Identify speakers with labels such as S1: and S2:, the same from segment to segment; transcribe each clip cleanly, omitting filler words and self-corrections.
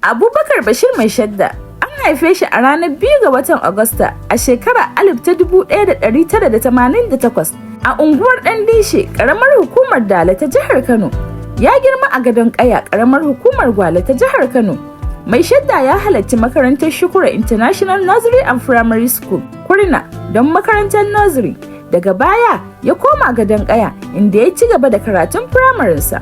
S1: Abubakar Bashir Maishadda an haife shi a ranar 2 ga watan Agusta a shekarar 1988 a unguwar Ɗandishe, ƙaramar hukumar Dala ta jihar Kano. Ya girma a Gadon Ƙaya, ƙaramar hukumar Gwale ta jihar Kano. Maishadda ya halarci makarantar Shukura International Nursery and Primary School, Kurna, don makarantar nursery. Daga baya ya koma Gadon Ƙaya, inda ya ci gaba da karatun firamarinsa.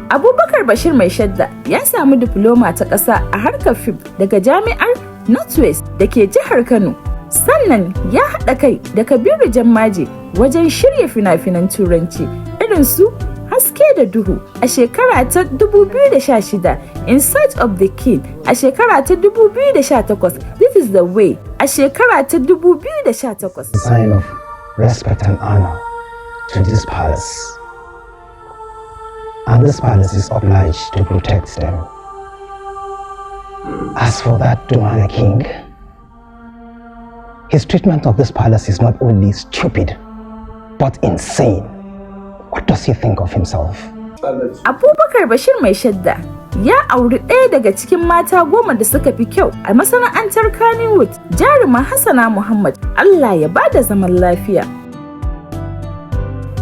S1: Abubakar Bashir Maishadda ya samu difloma ta ƙasa a harkar fim daga Jami'ar Northwest da ke jihar Kano. Sannan ya haɗa kai da Kabiru Jammaje wajen shirya fina-finan Turanci irin su Haske da Duhu a shekara ta 2016, In Search of the King a shekara ta 2018, This is the Way a shekara ta 2018.
S2: Sign of respect and honor to this palace. And this palace is obliged to protect them. As for that Dumana king, his treatment of this palace is not only stupid, but insane. What does he think of himself?
S1: Abubakar Bashir Maishadda ya auri ɗaya daga cikin mata 10 da suka fi kyau a masana'antar Kannywood, jaruma Hassana Muhammad. Allah ya bada zaman lafiya.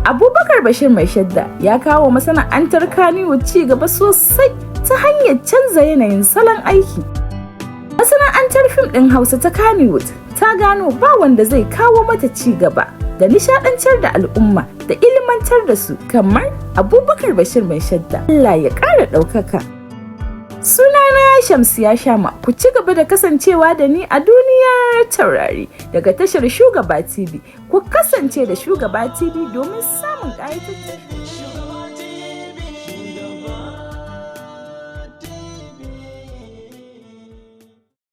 S1: Abubakar Bashir Maishadda ya kawo masana'antar Kannywood ci gaba sosai ta hanyar canza yanayin salon aiki. Masana'antar fim ɗin Hausa ta Kannywood ta gano ba wanda zai kawo mata ci gaba da nishadantar da al'umma da ilimantar da su kamar Abubakar Bashir Maishadda. Allah ya ƙara ɗaukaka. Sunana Shamsiya Shama, ku ci gaba da kasancewa da ni a duniyar taurari daga tashar Shugaba TV. Ku kasance da Shugaba TV domin samun ƙayataccen